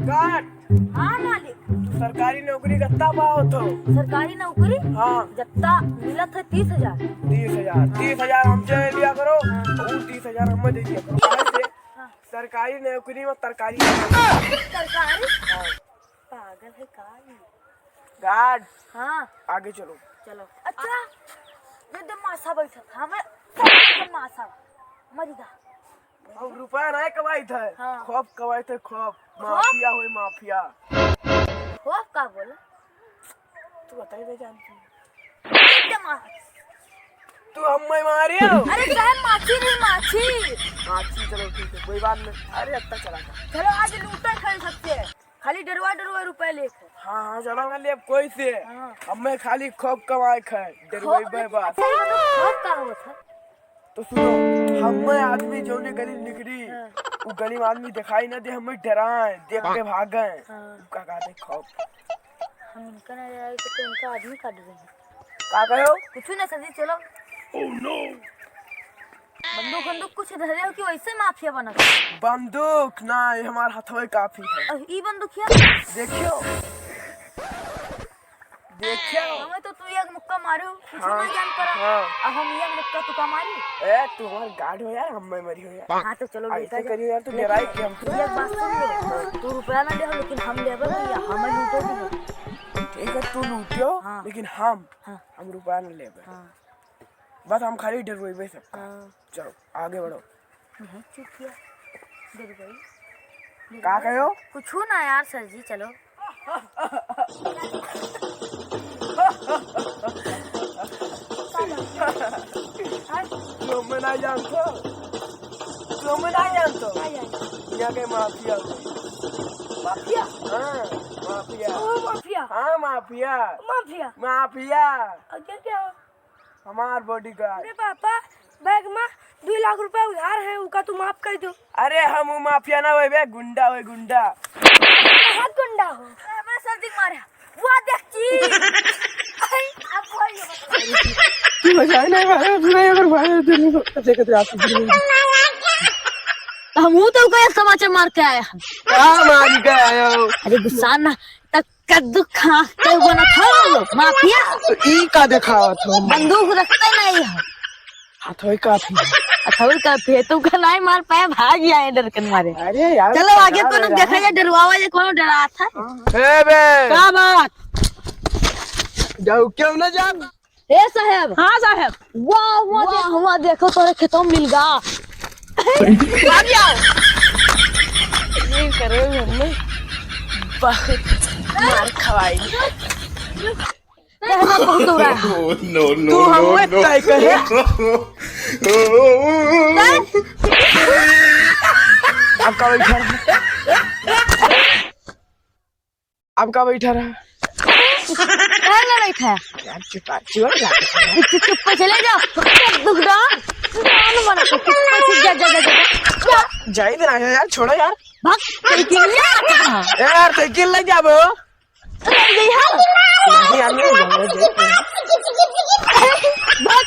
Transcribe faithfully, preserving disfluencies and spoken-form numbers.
गार्ड। हाँ मालिक। सरकारी नौकरी कत्ता पावत हो? सरकारी नौकरी? हाँ। जत्ता मिलत है तीस हजार। तीस हजार, तीस हजार हमसे लिया करो, हाँ। और तीस हजार हमें दे दिया करो। कैसे? हाँ। सरकारी नौकरी में तरकारी। तरकारी? हाँ। पागल है का ये? गार्ड। हाँ। आगे चलो। चलो। अच्छा, ये दे मासा बैठा था, हमें मासा मरी गा। अब रुपया नहीं कमाई था, हाँ। खूब कमाई था, खूब। खूब? माफिया होई, माफिया। खूब का बोला? तू बताई नहीं जानती। एकदम आ- तू हमें मारियो? अरे साहब, माछी नहीं, माछी। माछी, चलो ठीक है, कोई बात नहीं। अरे अत्ता चला जा। चलो आज लूटा खाई सबसे, खाली डरवा डरवा रुपया लेके। हाँ, हाँ, चलो ना ले अब कोई से। हाँ। हमें खाली खूब कमाए खाए, डरवाई खूब बे लेके बात। अच्छा, ये बताओ, खूब का होत है? तो सुनो, हमें आदमी जौने गली निकली, हाँ। वो गली में आदमी दिखाई ना दे, हमें डराए, देख के भागे। हाँ। का कहते खूब। हम इनका ना डराए तो, तो इनका आदमी काट रहे हैं। का कहो? कुछ ना सर जी, चलो। Oh no! बंदूक बंदूक कुछ धरे हो कि वैसे माफिया बनत? बंदूक ना, ये हमार हथवे काफी है। अ, ई बंदूकिया? देखियो। देखियो। हमें तो तू एक मुक्का मारू, कुछ हाँ, ना जान पड़ा। हाँ। अब हम एक मुक्का तुका मारी। ए, तू हमार गार्ड हो यार, हम मैं मरी हो यार। हाँ, तो चलो, ऐसे लूटा जा। करियो यार, तू डराई के हम। तू एक बात सुन ले। तू रुपया ना दे, लेकिन हम लेबे भैया, हमें लूटो भी। ठीक है, तू लूटियो, हाँ। लेकिन हम, हाँ। हम रुपया ना लेबे। हाँ। बस हम खाली डरवेबे सबका। हाँ। चलो, आगे बढ़ो। नहीं, चुप किया। डर गई। का कहो? कुछ ना यार सर जी, चलो। तू हमें ना जानतो? तू हमें ना जानतो? नहीं जानतो। यहाँ के माफिया हो। माफिया? हाँ, माफिया। ओ, माफिया। हाँ, माफिया। माफिया। माफिया। और क्या, क्या हो? हमार बॉडीगार्ड। अरे पापा, बैग में दुई लाख रुपया उधार है, उका तू माफ कर दो। अरे हम वो माफिया ना होए बे, गुंडा होए, गुंडा। हाथ गुंडा हो। अरे, हमारे सर्दी मारे। वो देख चीज। आई, अब वही हो। तू बचाए नहीं मारे, तू नहीं अगर मारे, तो नहीं तो कैसे, कैसे आप तो हम वो तो कोई समाचार मार के आया है। का मार के आया हो? अरे गुस्सा ना, तक कद्दू खा के बनत हो, माफिया। तो ई का देखावत हो? बंदूक रखते नहीं हो। हथवे काफी है। हथवे काफी है, तुमका नहीं मार पाए, भाग जाए डर के मारे। अरे यार, चलो आगे पकड़ा कोनो रे देखा यार। जाए, डरवावा जाए, कोनो डरात है। ए बे। का बात? जाऊ क्यों ना जाब? ए साहेब। हाँ साहेब। वाह, वाह, वाह, देख- वाह, देखो तोरे खेतों में मिल गा। भाग जाओ। ये करे हमने बहुत मार खवाई। कहना बहुत हो रहा है। No, no, तू हम no, एक no। तय कहे। अब का बैठा रहा? अब का बैठा रहा? काहे ना बैठा है? यार चुपा, चुप जा। चुप, चुप पे चले जाओ। दुख दो। जान मना के चुप पे चले जा, जा, जा, जा, जा। जाई दे ना यार, छोड़ो यार। भाग, साइकिल ले आता। ए यार, साइकिल ले जाबो। ले गई है। नहीं, यार, नहीं जाबो, जाबो। भाग।